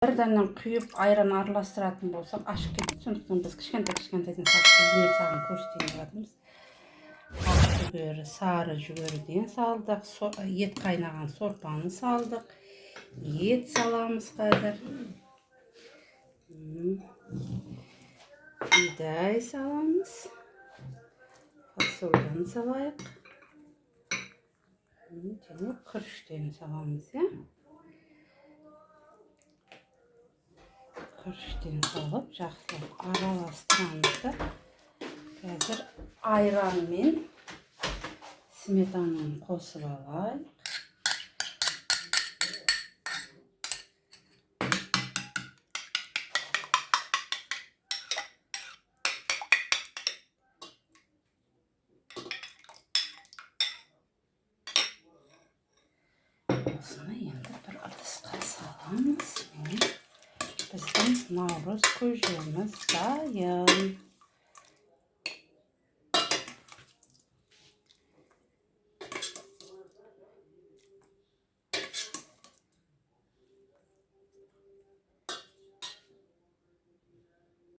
Бірден құйып, айран араластыратын болсақ, ашып кетеді. Сондықтан біз кішкентай кішкентайдан салып, өзіме саған көрсетейін деп жатырмыз. Ақ жүгері, сары жүгеріден салдық, ет қайнаған сорпаны салдық, ет саламыз қазір. Бидай саламыз, фасольдан салайық және күріштен саламыз, иә. Күріштен салып, жақсылап араластырамыз да, қазір айран мен сметананы қосып алайық. Осыны енді бір ыдысқа саламыз. Міне, біздің наурыз көжеміз дайын.